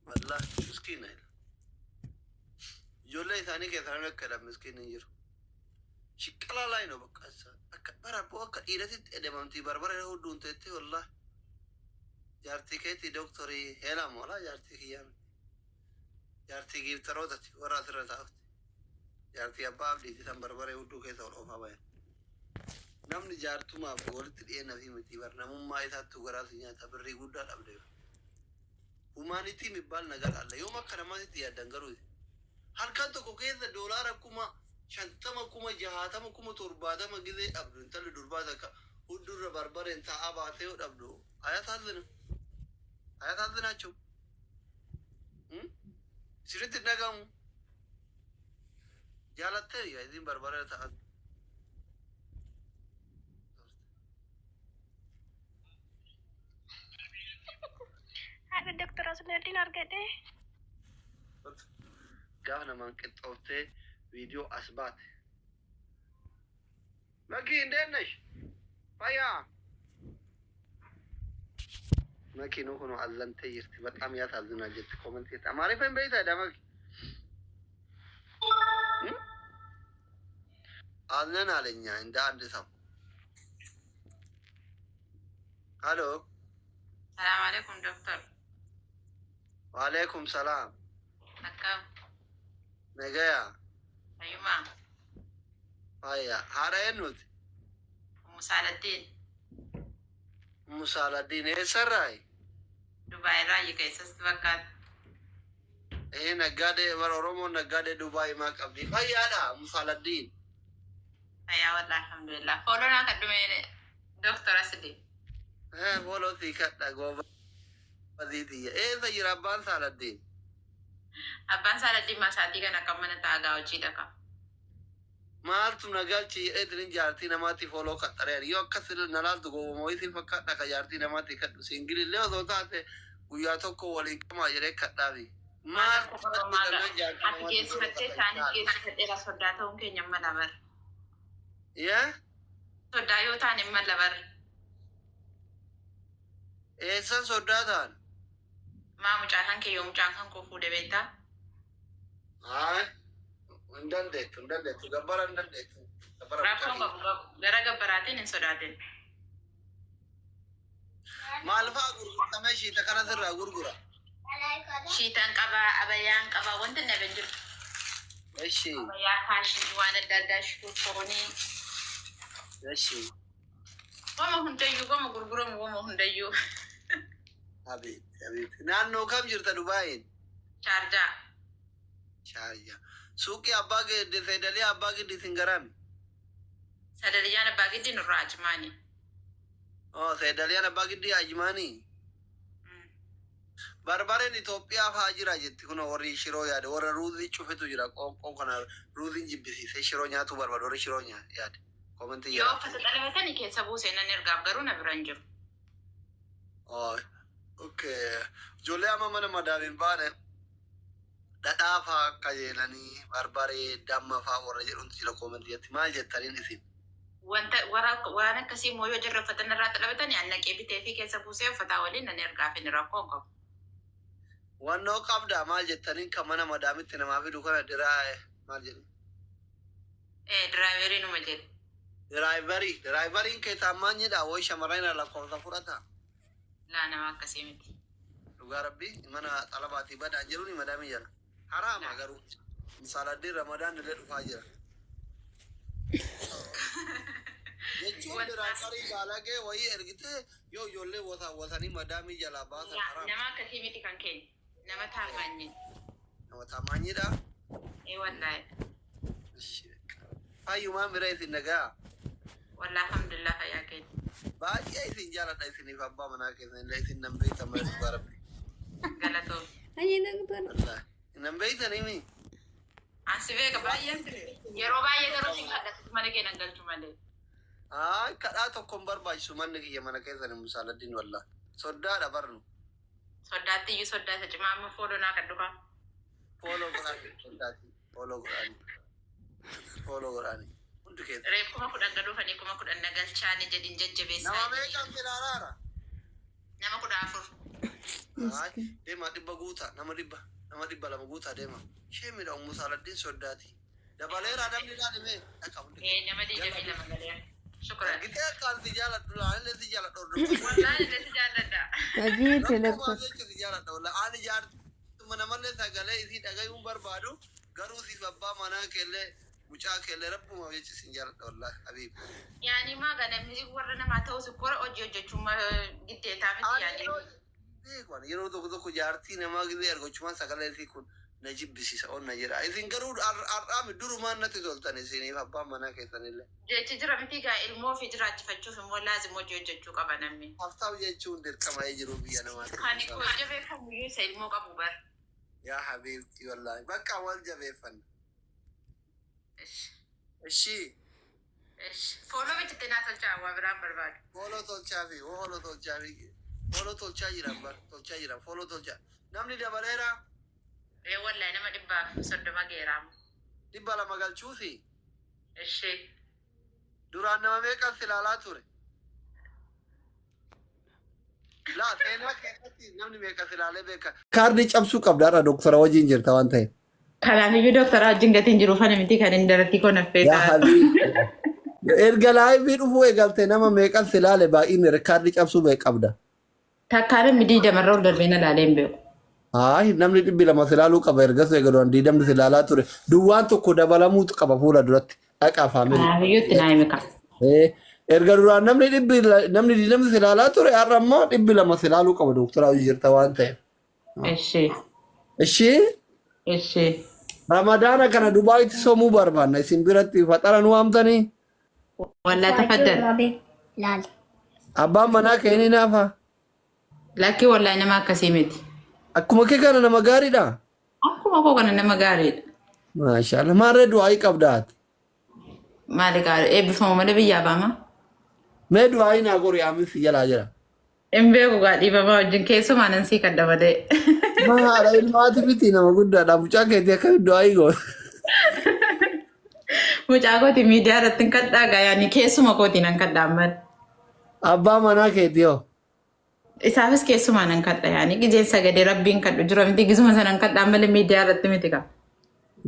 Wallahi miskiina. Ijoollee isaanii keessaa namni akka jedhan miskiin hin jiru. Shiqqalaa laay ነው በቃ akka bara abboo akka dhiiratitti edamamtii barbara hudduun teetti wallahi. Jaartii keetii doktorii heelam walaa jaartii kiyyaa miti. Jaartii giiftarootati warra asirra taa'utti. Jaartii abbaa abdiiti san barbaree hudduu keessa ol oofaa bayan. Namni jaartumaaf walitti dhiyeenya fi miti bar namummaa isaattu garaa si nyaata birrii guddaa dhabde. Humanity የሚባል ነገር አለ። Yooma akka namaatti yaaddan garuu halkan tokko keessa doolaara 50,000, 60,000, 70,000 gizee dhabdu intalli durbaa takka huddurra barbareen taa'aa baatee yoo dhabdu አያሳዝንም? አያሳዝናችሁም? Sirriitti hin dhagahamu. Jaalattee isiin barbaree taa'aa turte. Haadha Doktor Asleediin argadhe. Gaafa namaan qixxooftee viidiyoo as baate. Makii እንዴት ነሽ? Fayyaa? Makiinuu kun azantee jirti. በጣም ያሳዝናል jetti comment Amaariffaan beektaa maki? አዝነን አለኛ እንደ አንድ ሰው። ሀሎ። ሰላም አለይኩም ዶክተር። ዋሌይኩም ሰላም። Akkam? Nagaya. Fayyumaa? Fayya. Haadha eenyuti? Musaalattiin. Musaaladdiin eessarraayi? Dubaay irraa keessatti fakkaata. Ee, naggaadee bara Oromoon naggaadee Dubaay maa qabdi. Fayyaadha Musaaladdiin. Fayyaa wallaahi, alhamdulillah. Follow naa kadhume Doktor Asli. Ee, follow sii kadha goobazii tiyya. Eessa jira abbaan Saaladdiin? Abbaan Saaladdiin masaatii kana akka mana taagaa hojii dhaqa. Maaltu na galchi jedheetiin jaartii namaatti follow qaxxareera. Yoo akkas na laaltu gowwomoo isin fakkaadha ka jaartii namaatti kadhu. Single illee osoo taate guyyaa tokko waliin qamaa jedhee kadhaafi. Maaltu Ati geessifattee isaanis geessifadheera, soddaa ta'uun keenya mala bara. Yaa? Soddaa yoo taane mala bara. Eessan soddaa ta'an? Maa mucaa kan kee yoo mucaan kan koo fuudhe beektaa? Haa, hin dandeettu, hin dandeettu, gabbara hin dandeettu. Gabbara Rakkoon mucaa qabu, gara gabbaraatiin hin sodaatin. Maal fa'aa gurgurtamee shiita kana sirraa gurgura? Shiitaan qabaa, abayyaan qabaa, wanti hin dhaben jiru. Eshi, Abayyaa faashinii waan adda addaa shufoonii. eshi. Wama hundayyuu, wama gurguramu wama hundayyuu. Abeeti, abeeti. Naannoo kam jirta Dubaayin? Shaarjaa. Shaarjaa. Suuqii abbaa giddi seedalee abbaa giddi sin garami? Sadaliyyaan abbaa giddi nurraa Ajimaani. Oh, seedaliyaan abbaa giddi Ajimaanii? Barbareen Itoophiyaa fa'aa jira jetti kun warri shiroo yaade warra ruuzii cufetu jira qoonqoon kana ruuziin jibbisiisee shiroo nyaatuu barbaadu warri shiroo yaade. Comment Yoo jira. uffata xalabatanii keessa buusee nan ergaaf, garuu na bira hin jiru. Oh, okay. Ijoollee amma mana madaamiin baane dhadhaa fa'aa qajeelanii barbaree damma fa'aa warra jedhutu jira comment jetti maal jettaniin isin? Wanta waan akkasii immoo yoo jirre uffata narraa xalabatanii annaqee bitee fi keessa buusee uffataa waliin nan ergaaf, inni rakkoo hin qabu. Wannoo qabdaa maal jettaniin kan mana madaamitti namaa fidu kana diraa maal jedhu? Ee, driver numa jedhe. Driver driveriin kee taammaanyidha wayi shamarran irraa lakkoofsa fudhata. Laa, nama akkasii miti. Dhugaa rabbi mana xalabaatii badaan jedhuuni madaamii jala. Haraama garuu. Misaaladdiin Ramadaan illee dhufaa jira. Jechuun driver baalagee wayii ergitee yoo ijoollee wasanii madaamii jalaa baasan haraama. Nama akkasii miti kan keenya. Nama taamaanyi. Nama taamaanyidha. Ee wallaahi. Fayyumaan bira isin nagaa. Wallaahi alhamdulillah, fayyaa keenya. Baay'ee isin jaaladha isiniif abbaa manaa keessan illee isin nan beektan malee dhugaa rabbi. Galatoom. Ayi doktor. Wallaahi. Nan beektanii? Ansi beeka baay'een yeroo baay'ee garuu sin kadhatu mana kee nan galchu malee. Haa, kadhaa tokko hin barbaachisu manni kiyya mana keessan Musaaladdiin wallaahi. Soddaadha barnu. Soddaatti iyyuu soddaa isa cimaa amma follow naa kan dhufaa. Follow godhaani soddaati. Follow godhaani. Follow godhaani. Hundi keessa. Reef 10,000 galuufanii 10,000 na galchaani jedhin jajjabeessaa. Nama meeqaan filaaraara? Nama 14. Haay deemaa 100 guutaa nama 100 nama 200 guutaa deema. Ishee miidha ummu saaladdiin soddaati. Dabaleeraa namni ilaali mee dhaqa hundi Eh, nama keessa. digdamii lama galeera. Shukran. Argitee akka ani si jaaladhu laa anillee si jaaladha hordoftoota. Wallaahi illee si jaalladha. Hajii Rabbumaaf telektor. jecha si jaaladha wallaahi. Ani jaartuma namallee sagalee isii dhagayuun barbaadu garuu siif abbaa manaa keellee mucaa keellee rabbumaaf jecha isin jaaladha wallaahi habiibi. Yaani maa gaa namni warra namaa ta'us kora hojii hojjechuun giddeetaa miti Ani yaani. yeroo beeku ani yeroo tokko tokko jaartii namaa gizee argachumaan sagalee isii kun na jibbisiisa onna jedha. Isin garuu har'aami durumaan natti toltan isiniif abbaan manaa keessanillee. Jechi jira miti gaa ilmoo ofii jiraachifachuuf immoo laazim hojii hojjechuu qaba namni. Haftaam jechuun dirqama jiruu biyya namaatti. Kan koo jabeeffamu iyyuu isa ilmoo qabu bar. Yaa habiibti wallaahi bakka wal jabeeffanna. Ish. Ishii. Ish. Fooloo bichitti naa tolchaa waa biraan barbaadu. Fooloo tolchaa fi fooloo tolchaa fi fooloo tolchaa jiran bar tolchaa jiran fooloo tolchaa. Namni dabaleera. Ee wallahi nama 130 geeraamu. 200 galchuufi. Ishee. Duraan nama meeqan si ilaalaa ture? Laa seenaa keessatti namni meeqa si ilaalee beeka? Kaardii cabsuu qabda har'a doktara wajjin jirta waan ta'eef. Kanaafiyyuu doktara wajjin gatiin jiru fana miti kan inni darattii koo naffee Yaa ta'a. habiibi. Erga laayivii dhufuu eegalte nama meeqan si ilaale baay'inni rikaardii cabsuu beek qabda. Takkaa namni 20rra ol darbee na ilaalee hin beeku. Hayi namni 200 si ilaaluu qaba ergas eega duraan 20 si ilaalaa ture. Duwwaan tokko dabalamuutu qaba fuula duratti. Dhaqaa faamilii. Kanaafiyyuu itti naa himi kaa. Eh, Erga duraan namni dhibbi namni 20 si ilaalaa ture har'a immoo 200 si ilaaluu qaba doktara hojii jirta waan ta'eef. Ishee. Ishii Ishee. Ramadaana kana Dubaayitti soomuu barbaanna isin biratti faxara nu waamtanii Wallaa tafaddal. Laali. abbaan manaa kee ni naafa. Lakkii wallaahi nama akkasii miti. Akkuma kee kana nama gaariidha. Akkuma koo kana nama gaariidha. Maashaallah maarree du'aayii qabda ati. Maali gaarii eebbifama malee biyyaa baama. Mee du'aayii naa gori aamin si jalaa jira. Hin beeku gaa dhiifamaa wajjin keessumaa nan sii kadha malee. Ma haadha ilmaati miti nama guddaadha mucaa keetii akkamitti du'aayii goota. Mucaa kooti miidiyaa irratti hin kadhaa gaa yaani keessuma kooti nan kadhaa malee. Abbaa manaa keetii hoo. Isaafis keessumaa nan kadha yaani gizeen sagalee rabbiin kadhu jira miti gizuma sanan kadhaa malee miidiyaa irratti miti kaa.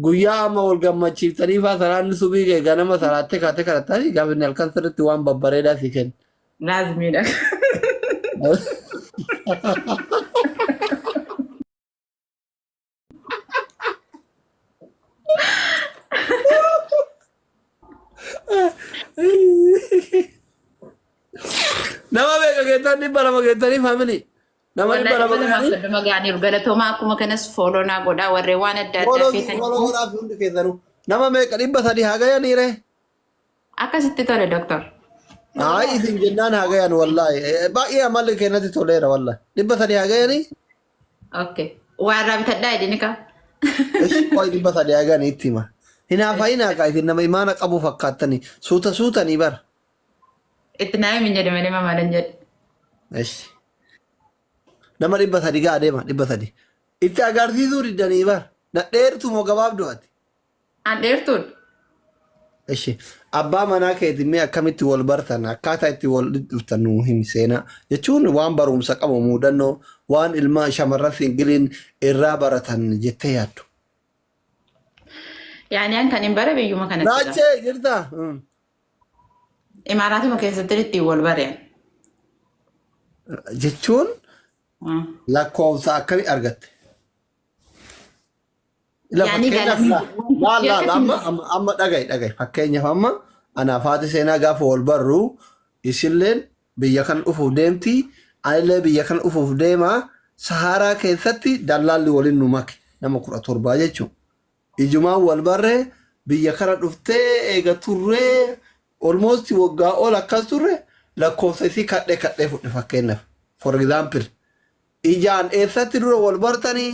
Guyyaa amma wal gammachiiftanii faa salaanni subii kee ganama salaattee kaatee kadhattanii gaafa inni halkan sirriitti waan babbareedaa sii kenna. Laazmiidha. Nama meeqa geettan 200 geettanii faamilii. Nama Wallahi 200 dhibba lamaaf geettanii. 30 ga'aniiru. Galatoomaa akkuma kanas fooloo naa godhaa warreen waan adda addaa Fooloo feetan fooloo godhaaf hundi keessanuu. Nama meeqa 300 haa gayanii ree. Akkasitti tole doktor. Hayi isin jennaan haa gayan wallahi. Baay'ee amalli keenyatti toleera wallahi. 300 haa gayanii. Okay. Waa irraa bitadhaa jedhini kaa. Ishi qoy 300 haa gayanii itti hima. Hinaafa hinaaqa isin nama imaana qabu fakkaattanii suuta suutanii bara. Itti naa himin jedhe malee mamaalan jedhe. Ishi. Nama 300 gaa deema 300. Itti agarsiisuu diddanii bara. Na dheertu moo gabaabduu ati? An dheertuudha. Ishi abbaa manaa keetiin mee akkamitti wal bartan akkaataa itti wal dhuftan nuu himi seenaa jechuun waan barumsa qabu muudannoo waan ilma shamarran siingiliin irraa baratan jettee yaaddu. Yaani an kan hin bare biyyuma kanatti. Raachee jirtaa? Imaaraatuma keessatti ittiin wal bare. Jechuun lakkoofsa akkamii argatte? Ila Yaani fakkeenyaaf gaala- laa laa laa amma amma amma dhaga'i dhaga'i fakkeenyaaf amma anaaf haati seenaa gaafa wal barru isilleen biyya kana dhufuuf deemti anillee biyya kana dhufuuf deema Saharaa keessatti dallaalli waliin nu make nama 17 jechuudha. Ijumaan wal barre biyya kana dhuftee eega turree almost waggaa ol akkas turre lakkoofsa isii kadhee kadhee fudhe fakkeenyaaf for example Ijaan eessatti dura wal bartanii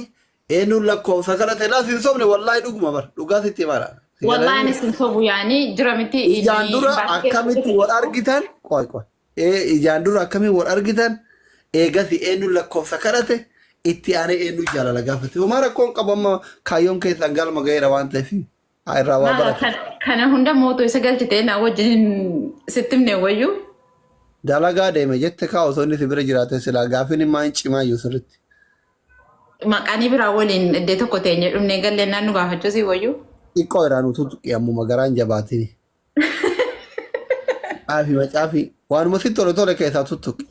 eenyuun lakkoofsa kadhate laa sin sobne wallaahi dhuguma bar dhugaa sitti himara. Si Wallaahi galanii? anis hin sobu yaani jira miti. Ijaan dura akkamitti wal argitan qoy qoy ee ijaan dura akkamitti wal argitan eegasi eenyuun lakkoofsa kadhate itti aanee eenyuun jaalala gaafate homaa rakkoon qabu amma kaayyoon keessan galma ga'eera waan ta'eef haa irraa waa baratan. Kana hunda mootuu isa galchitee na wajjin sitti himne wayyuu. Dalagaa deeme jette kaa osoo inni si bira jiraate silaa gaafiin immaa hin cimaa iyyuu sirritti. Maqaanii biraa waliin iddoo tokko teenye dhumnee galleennaan nu gaafachuu si wayyu. Xiqqoo irraa nu tuttuqi ammuma garaan jabaatini. Caafi macaafi waanuma si tole tole keessaa tuttuqi.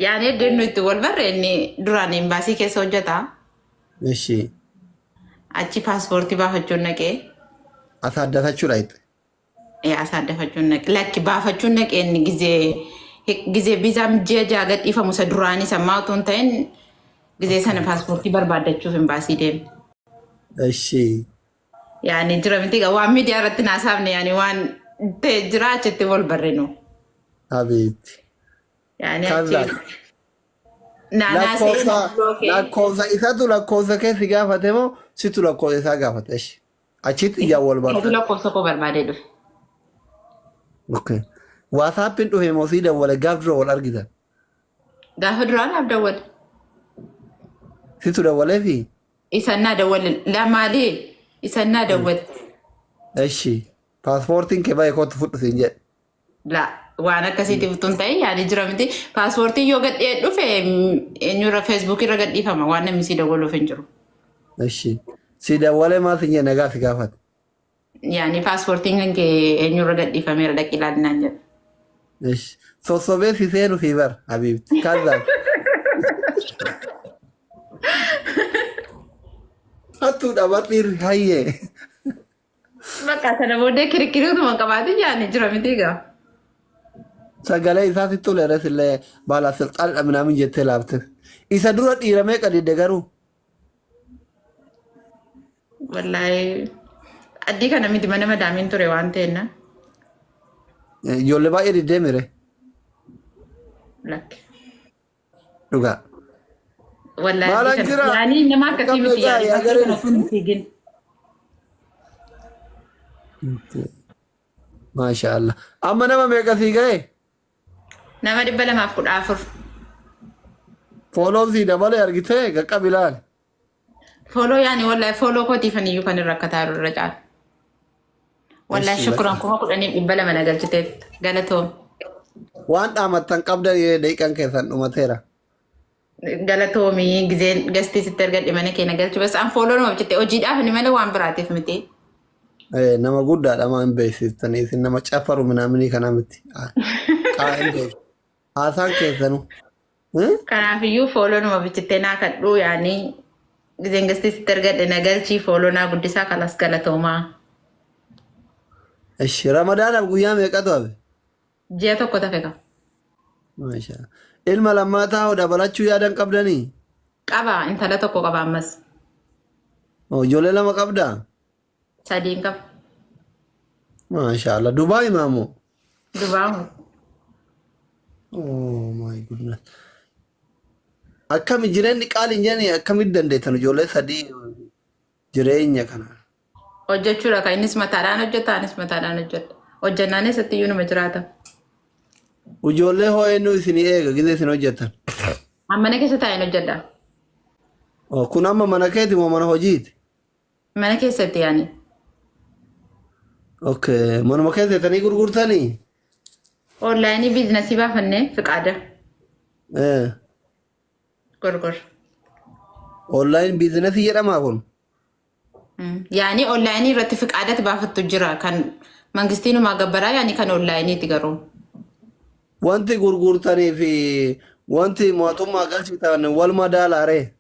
Yaani iddoon nu itti wal barre inni duraan imbaasii keessa hojjeta. Ishi Achi paaspoortii baafachuun naqee. asaaddafachuudha itti. Asaaddafachuun naqee. Lakki baafachuun naqee inni gizee gizee viizaan ji'a ja'a gadhiifamu isa duraanii sammaa otoo hin ta'in gizee sana paaspoortii barbaaddachuuf imbaasii deeme. Ishi Yaani jira miti egaa waan miidiyaa irratti naasaafne yaani waan ta'e jira achitti wal barreenu. Abiitti. Yaani Kaza. achi naanaa Lakkoofsa seenaa lakkoofsa isatu lakkoofsa kee si gaafate moo situ lakkoofsa isaa gaafate? Ishi achitti ijaan wal Isatu bartan. lakkoofsa koo barbaadee dhufe. Okay. Waasaappiin dhufe moo sii dawwale gaaf dura wal argitan? Gaafa duraan naaf dawwale. Situ dawwalee fi Isannaa dawwale lamaalee isannaa dawwale. Ishi paaspoortiin kee baay'ee kootu fudhu siin jedhe. La waan akkasiitiif utuu hin ta'in yaani jira miti. Paaspoortiin yoo gadhee dhufe eenyurra feesbuukii irra gadhiifama waan namni sii dawwaluuf hin jiru. Ishi si dawwalee maal siin jedhe nagaa si gaafate. Yaani paaspoortiin kan kee eenyurra gadhiifameera dhaqi ilaalinaan jedha. Ishi sossobee si seenu fi bar habiibti. Kaza. Hattuudha bar dhiirri hayyee. Bakka sana booddee kirikkirii utuma hin qabaatin yaani jira miti egaa. Sagalee isaatti tole res illee baala silxaanidha minaamin jettee laafte. Isa dura dhiira meeqa didde garuu? Wallaahi addii kana miti mana madaamiin ture waan ta'enna Ijoollee baay'ee diddee mire lakki. dhugaa. Wallaahi Maalaan addii kana jira? yaani nama akkasii Akkam miti nagaa yaani yaa bakkee gareen. kana osoo hin fiigin. Maasha Allah. Amma nama meeqa sii ga'e? Nama 214. Fooloon sii dabale argitee qaqqabi ilaali. Fooloo yaani wallaahi fooloo kootiifan iyyuu kan irra akkataa jiru irra caala. Wallaahi Eshi shukuran bakka. 10,200 na galchiteef galatoom. Waan dhaamattan qabdan daqiiqaan keessan dhumateera. Galatoomii gizeen gastii sitti argadhe mana kee na galchu bas an fooloo nama bitte hojiidhaaf inni malee waan biraatiif miti. Nama guddaadha maa hin beeksiftanii isin nama cafaru minaaminii kana miti. Qaa hin beeksifu. Haasaan keessanuu. Kanaafiyyuu fooloo nama bichittee naa kadhuu yaani gizeen gastii sitti argadhe na galchii fooloo naa guddisaa kalas galatoomaa. Ishi Ramadaanaaf guyyaa meeqatu hafe? Ji'a tokko tafe qaba. Maashaa. Ilma lammataa hoo dabalachuu yaadan qabdanii? Qaba intala tokko qaba ammas. Oh, ijoollee lama qabdaa? Sadiin qaba. Maashaa Allah. Dubaay maamoo? Dubaamu. Oh my goodness. Akkami jireenyi qaali hin jedhani akkamitti dandeettan ijoollee sadii jireenya kana? Hojjechuudha kan innis mataadhaan hojjeta anis mataadhaan hojjedha. Hojjannaan eessatti iyyuu nama jiraata. Ijoollee hoo eenyu isinii eega gizee isin hojjettan? An mana keessa taa'een hojjedha. Oh, kun amma mana keeti moo mana hojiiti? Mana keessatti yaani. Okay, manuma keessa teettanii gurgurtanii? Onlaayinii biizinasii baafannee fiqaada gorgor. Onlaayin biizinasii jedhamaa kun? Yaani onlaayinii irratti fiqaadatti baafattu jira kan mangistiinumaa gabbaraa yaani kan onlaayiniiti garuu. Wanti gurgurtanii fi wanti mootummaa galchitan wal madaalaa ree?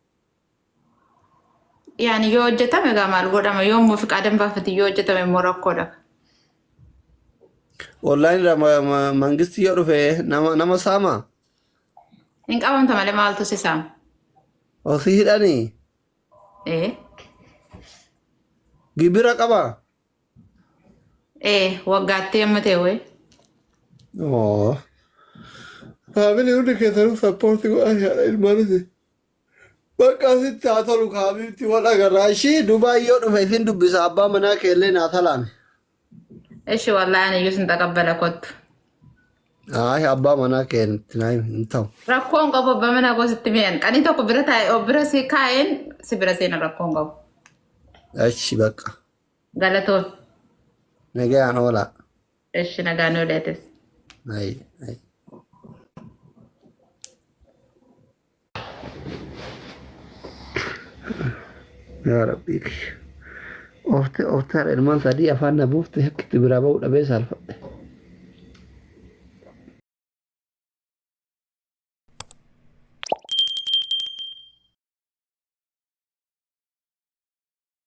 Yaani yoo hojjetame egaa maal godhama yoo immoo fiqaadan baafate yoo hojjetame immoo rakkoodha. Onlaayin irraa mangistii yoo dhufe nama saamaa? Hin qabamta malee maaltu si saama? Osii hidhanii? Ee. Gibira qabaa? Ee waggaatti amma ta'e wayii. Oh. Faamilii hundi keessanuu sappoortii godhaa yaadha ilmaanis. Bakka asitti haa tolu kaabiitti wal agarraa. Ishii Dubaay yoo dhufe isin dubbisa abbaa manaa keellee naa salaame. Ishi wallahi ani iyyuu sin taqabbala kottu. Ayi abbaa manaa keetti naa himi hin ta'u. Rakkoon qabu abbaa manaa koo sitti mi'an. Qanii tokko bira taa'e of bira si kaa'een si bira seena rakkoon qabu. Achi bakka. Galatoon. Nagayaan oolaa. Ishi nagaan ooleetis. Ayi ayi. Yaa Rabbii kiyya. Oftee oftee haadha ilmaan sadii afaan na buufte akka itti biraa ba'uu dhabee saalfadhe.